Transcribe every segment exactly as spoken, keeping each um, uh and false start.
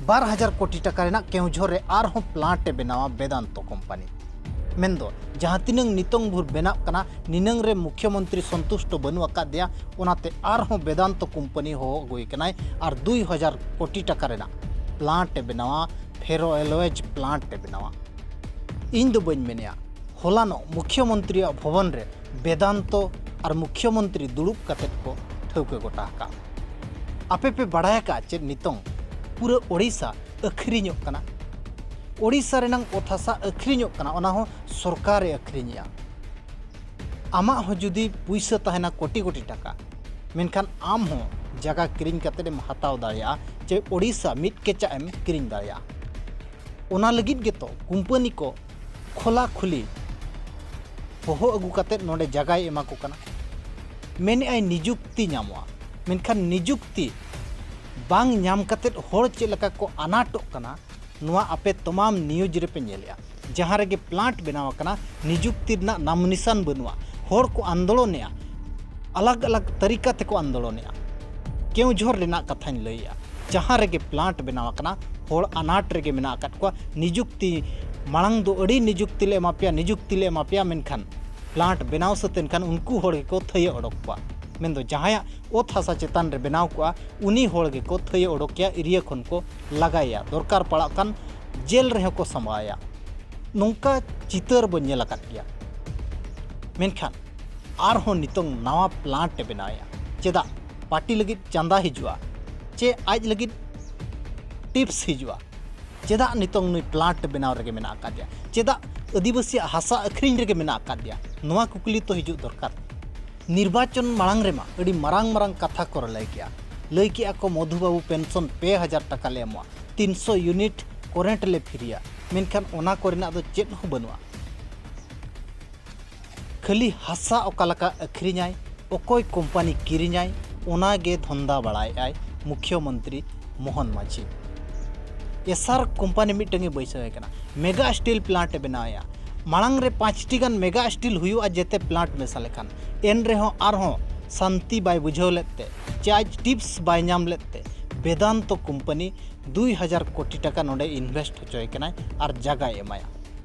ᱵᱟᱨ ᱦᱟᱡᱟᱨ ᱠᱳᱴᱤ ᱴᱟᱠᱟ ᱨᱮᱱᱟᱜ ᱠᱮᱣᱡᱷᱚᱨ ᱨᱮ ᱟᱨᱦᱚᱸ ᱯᱞᱟᱱᱴ ᱮ ᱵᱮᱱᱟᱣᱟ ᱵᱮᱫᱟᱱᱛᱚ ᱠᱳᱢᱯᱟᱱᱤ᱾ ᱢᱮᱱᱫᱚ ᱡᱟᱦᱟᱸ ᱛᱤᱱᱟᱹᱝ ᱱᱤᱛᱚᱝ ᱵᱷᱳᱨ ᱵᱮᱱᱟᱜ ᱠᱟᱱᱟ, ᱱᱤᱱᱟᱹᱝ ᱨᱮ ᱢᱩᱠᱷᱭᱚᱢᱚᱱᱛᱨᱤ ᱥᱚᱱᱛᱩᱥᱴᱚ ᱵᱟᱹᱱᱩᱜ ᱟᱠᱟᱫᱮᱭᱟ᱾ ᱚᱱᱟᱛᱮ ᱟᱨᱦᱚᱸ ᱵᱮᱫᱟᱱᱛᱚ ᱠᱳᱢᱯᱟᱱᱤ ᱦᱚᱦᱚ ᱟᱹᱜᱩᱭ ᱠᱟᱱᱟᱭ ᱟᱨ ᱫᱩᱭ ᱦᱟᱡᱟᱨ ᱠᱳᱴᱤ ᱴᱟᱠᱟ ᱨᱮᱱᱟᱜ ᱯᱞᱟᱱᱴ ᱮ ᱵᱮᱱᱟᱣᱟ, ᱯᱷᱮᱨᱳ ᱮᱞᱳᱭᱮᱡᱽ ᱯᱞᱟᱱᱴ ᱮ ᱵᱮᱱᱟᱣᱟ᱾ ᱤᱧ ᱫᱚ ᱵᱟᱹᱧ ᱢᱮᱱᱮᱜᱼᱟ, ᱦᱚᱞᱟᱱᱚᱜ ᱢᱩᱠᱷᱭᱚᱢᱚᱱᱛᱨᱤᱭᱟᱜ ᱵᱷᱚᱵᱚᱱ ᱨᱮ ᱵᱮᱫᱟᱱᱛᱚ ᱟᱨ ᱢᱩᱠᱷᱭᱚᱢᱚᱱᱛᱨᱤ ᱫᱩᱲᱩᱵ ᱠᱟᱛᱮᱫ ᱠᱚ ᱴᱷᱟᱹᱣᱠᱟᱹ ᱜᱚᱴᱟ ᱟᱠᱟᱫ᱾ ᱟᱯᱮ ᱯᱮ ᱵᱟᱲᱟᱭ ᱟᱠᱟᱫ ᱪᱮᱫ ᱱᱤᱛᱚᱝ ᱯᱩᱨᱟᱹ ᱳᱰᱤᱥᱟ ᱟᱹᱠᱷᱨᱤᱧᱚᱜ ᱠᱟᱱᱟ? ᱳᱰᱤᱥᱟ ᱨᱮᱱᱟᱝ ᱚᱛ ᱦᱟᱥᱟ ᱟᱹᱠᱷᱨᱤᱧᱚᱜ ᱠᱟᱱᱟ, ᱚᱱᱟ ᱦᱚᱸ ᱥᱚᱨᱠᱟᱨᱮ ᱟᱹᱠᱷᱨᱤᱧᱮᱜᱼᱟ᱾ ᱟᱢᱟᱜ ᱦᱚᱸ ᱡᱩᱫᱤ ᱯᱩᱭᱥᱟᱹ ᱛᱟᱦᱮᱱᱟ ᱠᱳᱴᱤ ᱠᱳᱴᱤ ᱴᱟᱠᱟ, ᱢᱮᱱᱠᱷᱟᱱ ᱟᱢ ᱦᱚᱸ ᱡᱟᱭᱜᱟ ᱠᱤᱨᱤᱧ ᱠᱟᱛᱮᱫ ᱮᱢ ᱦᱟᱛᱟᱣ ᱫᱟᱲᱮᱭᱟᱜᱼᱟ, ᱪᱮ ᱳᱰᱤᱥᱟ ᱢᱤᱫ ᱠᱮᱪᱟᱜ ᱮᱢ ᱠᱤᱨᱤᱧ ᱫᱟᱲᱮᱭᱟᱜᱼᱟ᱾ ᱚᱱᱟ ᱞᱟᱹᱜᱤᱫ ᱜᱮᱛᱚ ᱠᱳᱢᱯᱟᱱᱤ ᱠᱚ ᱠᱷᱳᱞᱟ ᱠᱷᱩᱞᱤ ᱦᱚᱦᱚ ᱟᱹᱜᱩ ᱠᱟᱛᱮᱫ ᱱᱚᱰᱮ ᱡᱟᱭᱜᱟᱭ ᱮᱢᱟ ᱠᱚ ᱠᱟᱱᱟ᱾ ᱢᱮᱱᱮᱜᱼᱟᱭ ᱱᱤᱡᱩᱠᱛᱤ ᱧᱟᱢᱚᱜᱼᱟ, ᱢᱮᱱᱠᱷᱟᱱ ᱱᱤᱡᱩᱠᱛᱤ ᱵᱟᱝ ᱧᱟᱢ ᱠᱟᱛᱮᱫ ᱦᱚᱲ ᱪᱮᱫ ᱞᱮᱠᱟ ᱠᱚ ᱟᱱᱟᱴᱚᱜ ᱠᱟᱱᱟ, ᱱᱚᱣᱟ ᱟᱯᱮ ᱛᱚᱢᱟᱢ ᱱᱤᱭᱩᱡᱽ ᱨᱮᱯᱮ ᱧᱮᱞᱮᱜᱼᱟ᱾ ᱡᱟᱦᱟᱸ ᱨᱮᱜᱮ ᱯᱞᱟᱱᱴ ᱵᱮᱱᱟᱣ ᱟᱠᱟᱱᱟ, ᱱᱤᱡᱩᱠᱛᱤ ᱨᱮᱱᱟᱜ ᱱᱟᱢ ᱱᱤᱥᱟᱱ ᱵᱟᱹᱱᱩᱜᱼᱟ᱾ ᱦᱚᱲ ᱠᱚ ᱟᱱᱫᱳᱞᱚᱱᱮᱜᱼᱟ, ᱟᱞᱟᱜᱽ ᱟᱞᱟᱜᱽ ᱛᱟᱹᱨᱤᱠᱟ ᱛᱮᱠᱚ ᱟᱱᱫᱳᱞᱚᱱᱮᱜᱼᱟ᱾ ᱠᱮᱣᱡᱷᱚᱨ ᱨᱮᱱᱟᱜ ᱠᱟᱛᱷᱟᱧ ᱞᱟᱹᱭᱮᱜᱼᱟ, ᱡᱟᱦᱟᱸ ᱨᱮᱜᱮ ᱯᱞᱟᱱᱴ ᱵᱮᱱᱟᱣ ᱟᱠᱟᱱᱟ, ᱦᱚᱲ ᱟᱱᱟᱴ ᱨᱮᱜᱮ ᱢᱮᱱᱟᱜ ᱟᱠᱟᱫ ᱠᱚᱣᱟ᱾ ᱱᱤᱡᱩᱠᱛᱤ ᱢᱟᱲᱟᱝ ᱫᱚ ᱟᱹᱰᱤ ᱱᱤᱡᱩᱠᱛᱤ ᱞᱮ ᱮᱢᱟ ᱯᱮᱭᱟ, ᱱᱤᱡᱩᱠᱛᱤ ᱞᱮ ᱮᱢᱟ ᱯᱮᱭᱟ, ᱢᱮᱱᱠᱷᱟᱱ ᱯᱞᱟᱱᱴ ᱵᱮᱱᱟᱣ ᱥᱟᱹᱛ ᱮᱱᱠᱷᱟᱱ ᱩᱱᱠᱩ ᱦᱚᱲ ᱜᱮᱠᱚ ᱛᱷᱟᱹᱭᱟᱹ ᱚᱰᱚᱠ ᱠᱚᱣᱟ᱾ ᱢᱮᱱᱫᱚ ᱡᱟᱦᱟᱸᱭᱟᱜ ᱚᱛ ᱦᱟᱥᱟ ᱪᱮᱛᱟᱱ ᱨᱮ ᱵᱮᱱᱟᱣ ᱠᱚᱜᱼᱟ, ᱩᱱᱤ ᱦᱚᱲ ᱜᱮᱠᱚ ᱛᱷᱟᱹᱭᱟᱹ ᱚᱰᱚᱠᱮᱭᱟ, ᱮᱨᱤᱭᱟ ᱠᱷᱚᱱ ᱠᱚ ᱞᱟᱜᱟᱭᱮᱭᱟ, ᱫᱚᱨᱠᱟᱨ ᱯᱟᱲᱟᱜ ᱠᱷᱟᱱ ᱡᱮᱞ ᱨᱮᱦᱚᱸ ᱠᱚ ᱥᱟᱢᱵᱟᱣᱮᱭᱟ᱾ ᱱᱚᱝᱠᱟ ᱪᱤᱛᱟᱹᱨ ᱵᱚᱱ ᱧᱮᱞ ᱟᱠᱟᱫ ᱜᱮᱭᱟ᱾ ᱢᱮᱱᱠᱷᱟᱱ ᱟᱨᱦᱚᱸ ᱱᱤᱛᱚᱝ ᱱᱟᱣᱟ ᱯᱞᱟᱱᱴ ᱮ ᱵᱮᱱᱟᱣᱮᱜᱼᱟ᱾ ᱪᱮᱫᱟᱜ? ᱯᱟᱨᱴᱤ ᱞᱟᱹᱜᱤᱫ ᱪᱟᱸᱫᱟ ᱦᱤᱡᱩᱜᱼᱟ, ᱪᱮ ᱟᱡ ᱞᱟᱹᱜᱤᱫ ᱴᱤᱯᱥ ᱦᱤᱡᱩᱜᱼᱟ? ᱪᱮᱫᱟᱜ ᱱᱤᱛᱚᱝ ᱱᱩᱭ ᱯᱞᱟᱱᱴ ᱵᱮᱱᱟᱣ ᱨᱮᱜᱮ ᱢᱮᱱᱟᱜ ᱟᱠᱟᱫᱮᱭᱟ? ᱪᱮᱫᱟᱜ ᱟᱹᱫᱤᱵᱟᱹᱥᱤᱭᱟᱜ ᱦᱟᱥᱟ ᱟᱹᱠᱷᱨᱤᱧ ᱨᱮᱜᱮ ᱢᱮᱱᱟᱜ ᱟᱠᱟᱫᱮᱭᱟ? ᱱᱚᱣᱟ ᱠᱩᱠᱞᱤ ᱛᱚ ᱦᱤᱡᱩᱜ ᱫᱚᱨᱠᱟᱨ᱾ ᱱᱤᱨᱵᱟᱪᱚᱱ ᱢᱟᱲᱟᱝ ᱨᱮᱢᱟ ᱟᱹᱰᱤ ᱢᱟᱨᱟᱝ ᱢᱟᱨᱟᱝ ᱠᱟᱛᱷᱟ ᱠᱚ ᱞᱟᱹᱭ ᱠᱮᱜᱼᱟ᱾ ᱞᱟᱹᱭ ᱠᱮᱜᱼᱟ ᱠᱚ, ᱢᱚᱫᱷᱩ ᱵᱟᱹᱵᱩ ᱯᱮᱱᱥᱚᱱ ᱯᱮ ᱦᱟᱡᱟᱨ ᱴᱟᱠᱟ ᱞᱮ ᱮᱢᱚᱜᱼᱟ, ᱛᱤᱱᱥᱚ ᱤᱭᱩᱱᱤᱴ ᱠᱚᱨᱮᱱᱴ ᱞᱮ ᱯᱷᱤᱨᱤᱭᱟ, ᱢᱮᱱᱠᱷᱟᱱ ᱚᱱᱟ ᱠᱚᱨᱮᱱᱟᱜ ᱫᱚ ᱪᱮᱫ ᱦᱚᱸ ᱵᱟᱹᱱᱩᱜᱼᱟ᱾ ᱠᱷᱟᱹᱞᱤ ᱦᱟᱥᱟ ᱚᱠᱟ ᱞᱮᱠᱟ ᱟᱹᱠᱷᱨᱤᱧᱟᱭ, ᱚᱠᱚᱭ ᱠᱳᱢᱯᱟᱱᱤ ᱠᱤᱨᱤᱧᱟᱭ, ᱚᱱᱟ ᱜᱮ ᱫᱷᱚᱱᱫᱟ ᱵᱟᱲᱟᱭᱮᱫᱼᱟᱭ ᱢᱩᱠᱷᱭᱚᱢᱚᱱᱛᱨᱤ ᱢᱳᱦᱚᱱ ᱢᱟᱹᱡᱷᱤ᱾ ᱮᱥᱟᱨ ᱠᱳᱢᱯᱟᱱᱤ ᱢᱤᱫᱴᱟᱝ ᱮ ᱵᱟᱹᱭᱥᱟᱹᱣ ᱮ ᱠᱟᱱᱟ, ᱢᱮᱜᱟ ᱥᱴᱤᱞ ᱯᱞᱟᱱᱴ ᱮ ᱵᱮᱱᱟᱣᱮᱜᱼᱟ᱾ ᱢᱟᱲᱟᱝ ᱨᱮ ᱯᱟᱸᱪᱴᱤ ᱜᱟᱱ ᱢᱮᱜᱟ ᱥᱴᱤᱞ ᱦᱩᱭᱩᱜᱼᱟ ᱡᱮᱛᱮ ᱯᱞᱟᱱᱴ ᱢᱮᱥᱟ ᱞᱮᱠᱷᱟᱱ, ᱮᱱ ᱨᱮᱦᱚᱸ ᱟᱨᱦᱚᱸ ᱥᱟᱱᱛᱤ ᱵᱟᱭ ᱵᱩᱡᱷᱟᱹᱣ ᱞᱮᱫ ᱛᱮ, ᱪᱮ ᱟᱡ ᱴᱤᱯᱥ ᱵᱟᱭ ᱧᱟᱢ ᱞᱮᱫ ᱛᱮ, ᱵᱮᱫᱟᱱᱛᱚ ᱠᱳᱢᱯᱟᱱᱤ ᱫᱩᱭ ᱦᱟᱡᱟᱨ ᱠᱳᱴᱤ ᱴᱟᱠᱟ ᱱᱚᱰᱮ ᱤᱱᱵᱷᱮᱥᱴ ᱦᱚᱪᱚᱭ ᱠᱟᱱᱟᱭ ᱟᱨ ᱡᱟᱭᱜᱟᱭ ᱮᱢᱟᱭᱟ᱾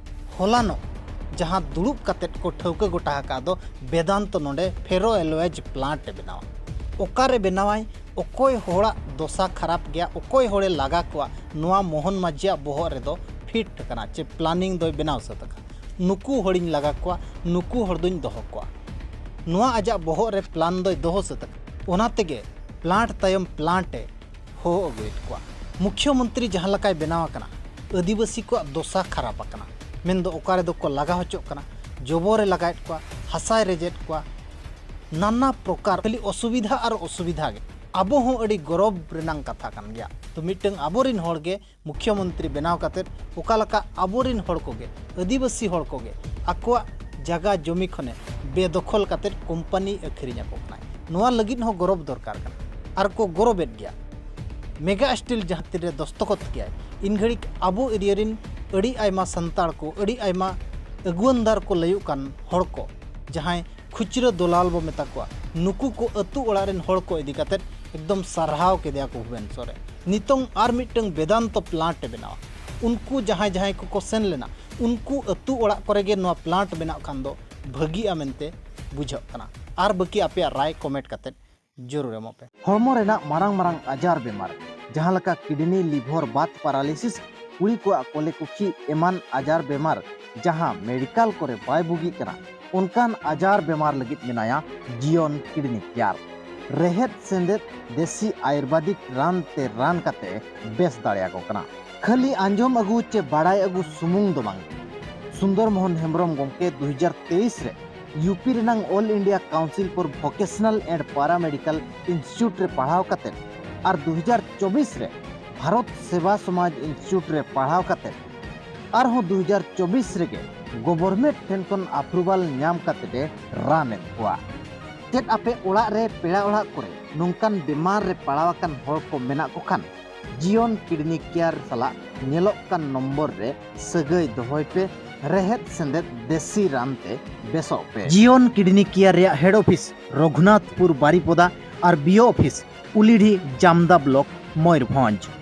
ᱦᱚᱞᱟᱱᱚᱜ ᱡᱟᱦᱟᱸ ᱫᱩᱲᱩᱵ ᱠᱟᱛᱮᱫ ᱠᱚ ᱴᱷᱟᱹᱣᱠᱟᱹ ᱜᱚᱴᱟ ᱟᱠᱟᱫ ᱫᱚ ᱵᱮᱫᱟᱱᱛᱚ ᱱᱚᱰᱮ ᱯᱷᱮᱨᱳ ᱮᱞᱳᱭᱮᱡᱽ ᱯᱞᱟᱱᱴ ᱮ ᱵᱮᱱᱟᱣᱟ᱾ ᱚᱠᱟᱨᱮ ᱵᱮᱱᱟᱣᱟᱭ, ᱚᱠᱚᱭ ᱦᱚᱲᱟᱜ ᱫᱚᱥᱟ ᱠᱷᱟᱨᱟᱯ ᱜᱮᱭᱟ, ᱚᱠᱚᱭ ᱦᱚᱲᱮ ᱞᱟᱜᱟ ᱠᱚᱣᱟ, ᱱᱚᱣᱟ ᱢᱳᱦᱚᱱ ᱢᱟᱹᱡᱷᱤᱭᱟᱜ ᱵᱚᱦᱚᱜ ᱨᱮᱫᱚ ᱯᱷᱤᱴ ᱟᱠᱟᱱᱟ ᱪᱮ ᱯᱞᱟᱱᱤᱝ ᱫᱚᱭ ᱵᱮᱱᱟᱣ ᱥᱟᱹᱛ ᱟᱠᱟᱫ᱾ ᱱᱩᱠᱩ ᱦᱚᱲᱤᱧ ᱞᱟᱜᱟ ᱠᱚᱣᱟ, ᱱᱩᱠᱩ ᱦᱚᱲ ᱫᱚᱧ ᱫᱚᱦᱚ ᱠᱚᱣᱟ᱾ ᱱᱚᱣᱟ ᱟᱡᱟᱜ ᱵᱚᱦᱚᱜ ᱨᱮ ᱯᱞᱟᱱ ᱫᱚᱭ ᱫᱚᱦᱚ ᱥᱟᱹᱛ ᱟᱠᱟᱫ᱾ ᱚᱱᱟ ᱛᱮᱜᱮ ᱯᱞᱟᱱᱴ ᱛᱟᱭᱚᱢ ᱯᱞᱟᱱᱴ ᱮ ᱦᱚᱦᱚ ᱟᱹᱜᱩᱭᱮᱫ ᱠᱚᱣᱟ᱾ ᱢᱩᱠᱷᱭᱚᱢᱚᱱᱛᱨᱤ ᱡᱟᱦᱟᱸ ᱞᱮᱠᱟᱭ ᱵᱮᱱᱟᱣ ᱟᱠᱟᱱᱟ, ᱟᱹᱫᱤᱵᱟᱹᱥᱤ ᱠᱚᱣᱟᱜ ᱫᱚᱥᱟ ᱠᱷᱟᱨᱟᱯ ᱟᱠᱟᱱᱟ᱾ ᱢᱮᱱᱫᱚ ᱚᱠᱟ ᱨᱮᱫᱚ ᱠᱚ ᱞᱟᱜᱟ ᱦᱚᱪᱚᱜ ᱠᱟᱱᱟ, ᱡᱚᱵᱚᱨᱮ ᱞᱟᱜᱟᱭᱮᱫ ᱠᱚᱣᱟ, ᱦᱟᱥᱟᱭ ᱨᱮᱡᱮᱫ ᱠᱚᱣᱟ, ᱱᱟᱱᱟ ᱯᱨᱚᱠᱟᱨ ᱠᱷᱟᱹᱞᱤ ᱚᱥᱩᱵᱤᱫᱷᱟ ᱟᱨ ᱚᱥᱩᱵᱤᱫᱷᱟ ᱜᱮ᱾ ᱟᱵᱚ ᱦᱚᱸ ᱟᱹᱰᱤ ᱜᱚᱨᱚᱵᱽ ᱨᱮᱱᱟᱝ ᱠᱟᱛᱷᱟ ᱠᱟᱱ ᱜᱮᱭᱟ᱾ ᱛᱚ ᱢᱤᱫᱴᱟᱝ ᱟᱵᱚᱨᱤᱱ ᱦᱚᱲ ᱜᱮ ᱢᱩᱠᱷᱭᱚᱢᱚᱱᱛᱨᱤ ᱵᱮᱱᱟᱣ ᱠᱟᱛᱮᱫ ᱚᱠᱟ ᱞᱮᱠᱟ ᱟᱵᱚᱨᱤᱱ ᱦᱚᱲ ᱠᱚᱜᱮ, ᱟᱹᱫᱤᱵᱟᱹᱥᱤ ᱦᱚᱲ ᱠᱚᱜᱮ ᱟᱠᱚᱣᱟᱜ ᱡᱟᱜᱟ ᱡᱚᱢᱤ ᱠᱷᱚᱱᱮ ᱵᱮᱫᱚᱠᱷᱚᱞ ᱠᱟᱛᱮᱫ ᱠᱳᱢᱯᱟᱱᱤ ᱟᱹᱠᱷᱨᱤᱧ ᱟᱠᱚ ᱠᱟᱱᱟᱭ᱾ ᱱᱚᱣᱟ ᱞᱟᱹᱜᱤᱫ ᱦᱚᱸ ᱜᱚᱨᱚᱵᱽ ᱫᱚᱨᱠᱟᱨ ᱠᱟᱱᱟ᱾ ᱟᱨ ᱠᱚ ᱜᱚᱨᱚᱵᱮᱫ ᱜᱮᱭᱟ᱾ ᱢᱮᱜᱟ ᱥᱴᱤᱞ ᱡᱟᱦᱟᱸ ᱛᱤᱱᱨᱮ ᱫᱚᱥᱛᱚᱠᱚᱛ ᱠᱮᱜᱼᱟᱭ, ᱤᱱ ᱜᱷᱟᱹᱲᱤᱡ ᱟᱵᱚ ᱮᱨᱤᱭᱟ ᱨᱤᱱ ᱟᱹᱰᱤ ᱟᱭᱢᱟ ᱥᱟᱱᱛᱟᱲ ᱠᱚ, ᱟᱹᱰᱤ ᱟᱭᱢᱟ ᱟᱹᱜᱩᱣᱟᱹᱱᱫᱟᱨ ᱠᱚ ᱞᱟᱹᱭᱚᱜ ᱠᱟᱱ ᱦᱚᱲ ᱠᱚ, ᱡᱟᱦᱟᱸᱭ ᱠᱷᱩᱪᱨᱟᱹ ᱫᱚᱞᱟᱞ ᱵᱚ ᱢᱮᱛᱟ ᱠᱚᱣᱟ, ᱱᱩᱠᱩ ᱠᱚ ᱟᱹᱛᱩ ᱚᱲᱟᱜ ᱨᱮᱱ ᱦᱚᱲ ᱠᱚ ᱤᱫᱤ ᱠᱟᱛᱮᱫ ᱮᱠᱫᱚᱢ ᱥᱟᱨᱦᱟᱣ ᱠᱮᱫᱮᱭᱟ ᱠᱚ ᱵᱷᱩᱵᱮᱱᱥᱚᱨ ᱨᱮ᱾ ᱱᱤᱛᱚᱝ ᱟᱨ ᱢᱤᱫᱴᱟᱝ ᱵᱮᱫᱟᱱᱛᱚ ᱯᱞᱟᱱᱴ ᱮ ᱵᱮᱱᱟᱣᱟ᱾ ᱩᱱᱠᱩ ᱡᱟᱦᱟᱸᱭ ᱡᱟᱦᱟᱸᱭ ᱠᱚᱠᱚ ᱥᱮᱱ ᱞᱮᱱᱟ, ᱩᱱᱠᱩ ᱟᱹᱛᱩ ᱚᱲᱟᱜ ᱠᱚᱨᱮ ᱜᱮ ᱱᱚᱣᱟ ᱯᱞᱟᱱᱴ ᱵᱮᱱᱟᱜ ᱠᱷᱟᱱ ᱫᱚ ᱵᱷᱟᱹᱜᱤᱜᱼᱟ ᱢᱮᱱᱛᱮ ᱵᱩᱡᱷᱟᱹᱜ ᱠᱟᱱᱟ᱾ ᱟᱨ ᱵᱟᱹᱠᱤ ᱟᱯᱮᱭᱟᱜ ᱨᱟᱭ ᱠᱚᱢᱮᱱᱴ ᱠᱟᱛᱮᱫ ᱡᱟᱹᱨᱩᱲ ᱮᱢᱚᱜ ᱯᱮ᱾ ᱦᱚᱲᱢᱚ ᱨᱮᱱᱟᱜ ᱢᱟᱨᱟᱝ ᱢᱟᱨᱟᱝ ᱟᱡᱟᱨ ᱵᱮᱢᱟᱨ, ᱡᱟᱦᱟᱸ ᱞᱮᱠᱟ ᱠᱤᱰᱱᱤ, ᱞᱤᱵᱷᱚᱨ, ᱵᱟᱛ, ᱯᱟᱨᱟᱞᱤᱥᱤᱥ, ᱠᱩᱲᱤ ᱠᱚᱣᱟᱜ ᱠᱚᱞᱮ ᱠᱩᱠᱷᱤ ᱮᱢᱟᱱ ᱟᱡᱟᱨ ᱵᱮᱢᱟᱨ, ᱡᱟᱦᱟᱸ ᱢᱮᱰᱤᱠᱟᱞ ᱠᱚᱨᱮ ᱵᱟᱭ ᱵᱩᱜᱤᱜ ᱠᱟᱱᱟ, ᱚᱱᱠᱟᱱ ᱟᱡᱟᱨ ᱵᱮᱢᱟᱨ ᱞᱟᱹᱜᱤᱫ ᱢᱮᱱᱟᱭᱟ ᱡᱤᱭᱚᱱ ᱠᱤᱰᱱᱤ ᱠᱮᱭᱟᱨ᱾ ᱨᱮᱦᱮᱫ ᱥᱮᱸᱫᱮᱫ ᱫᱮᱥᱤ ᱟᱭᱩᱨᱵᱮᱫᱤᱠ ᱨᱟᱱ ᱛᱮ ᱨᱟᱱ ᱠᱟᱛᱮ ᱵᱮᱥ ᱫᱟᱲᱮᱭᱟᱠᱚ ᱠᱟᱱᱟ᱾ ᱠᱷᱟᱹᱞᱤ ᱟᱸᱡᱚᱢ ᱟᱹᱜᱩ ᱪᱮ ᱵᱟᱲᱟᱭ ᱟᱹᱜᱩ ᱥᱩᱢᱩᱝ ᱫᱚ ᱵᱟᱝ᱾ ᱥᱩᱱᱫᱚᱨ ᱢᱳᱦᱚᱱ ᱦᱮᱢᱵᱨᱚᱢ ᱜᱚᱢᱠᱮ ᱫᱩ ᱦᱟᱡᱟᱨ ᱛᱮᱭᱤᱥ ᱨᱮ ᱤᱭᱩ ᱯᱤ ᱨᱮᱱᱟᱝ All India Council for Vocational and Paramedical Institute ᱨᱮ ᱯᱟᱲᱦᱟᱣ ᱠᱟᱛᱮ ᱟᱨ ᱫᱩ ᱦᱟᱡᱟᱨ ᱪᱚᱵᱵᱤᱥ ᱨᱮ ᱵᱷᱟᱨᱚᱛ ᱥᱮᱵᱟ ᱥᱚᱢᱟᱡᱽ ᱤᱱᱥᱴᱤᱴᱭᱩᱴ ᱨᱮ ᱯᱟᱲᱦᱟᱣ ᱠᱟᱛᱮ ᱟᱨᱦᱚᱸ ᱫᱩ ᱦᱟᱡᱟᱨ ᱪᱚᱵᱵᱤᱥ ᱨᱮᱜᱮ ᱜᱚᱵᱷᱚᱨᱱᱢᱮᱱᱴ ᱴᱷᱮᱱ ᱠᱷᱚᱱ ᱟᱯᱨᱩᱵᱷᱟᱞ ᱧᱟᱢ ᱠᱟᱛᱮ ᱮ ᱨᱟᱱ ᱮᱫ ᱠᱚᱣᱟ᱾ ᱪᱮᱫ ᱟᱯᱮ ᱚᱲᱟᱜ ᱨᱮ, ᱯᱮᱲᱟ ᱚᱲᱟᱜ ᱠᱚᱨᱮ ᱱᱚᱝᱠᱟᱱ ᱵᱮᱢᱟᱨ ᱨᱮ ᱯᱟᱲᱟᱣ ᱟᱠᱟᱱ ᱦᱚᱲ ᱠᱚ ᱢᱮᱱᱟᱜ ᱠᱚ ᱠᱷᱟᱱ, ᱡᱤᱭᱚᱱ ᱠᱤᱰᱱᱤ ᱠᱮᱭᱟᱨ ᱥᱟᱞᱟᱜ ᱧᱮᱞᱚᱜ ᱠᱟᱱ ᱱᱚᱢᱵᱚᱨ ᱨᱮ ᱥᱟᱹᱜᱟᱹᱭ ᱫᱚᱦᱚᱭ ᱯᱮ᱾ ᱨᱮᱦᱮᱫ ᱥᱮᱸᱫᱮᱫ ᱫᱮᱥᱤ ᱨᱟᱱ ᱛᱮ ᱵᱮᱥᱚᱜ ᱯᱮ᱾ ᱡᱤᱭᱚᱱ ᱠᱤᱰᱱᱤ ᱠᱮᱭᱟᱨ ᱨᱮᱭᱟᱜ ᱦᱮᱰ ᱚᱯᱷᱤᱥ ᱨᱚᱜᱷᱩᱱᱟᱛᱷᱯᱩᱨ ᱵᱟᱨᱤᱯᱚᱫᱟ ᱟᱨ ᱵᱤ ᱳ ᱚᱯᱷᱤᱥ ᱩᱞᱤᱰᱷᱤ ᱡᱟᱢᱫᱟ ᱵᱞᱚᱠ, ᱢᱚᱭᱩᱨᱵᱷᱚᱸᱡᱽ᱾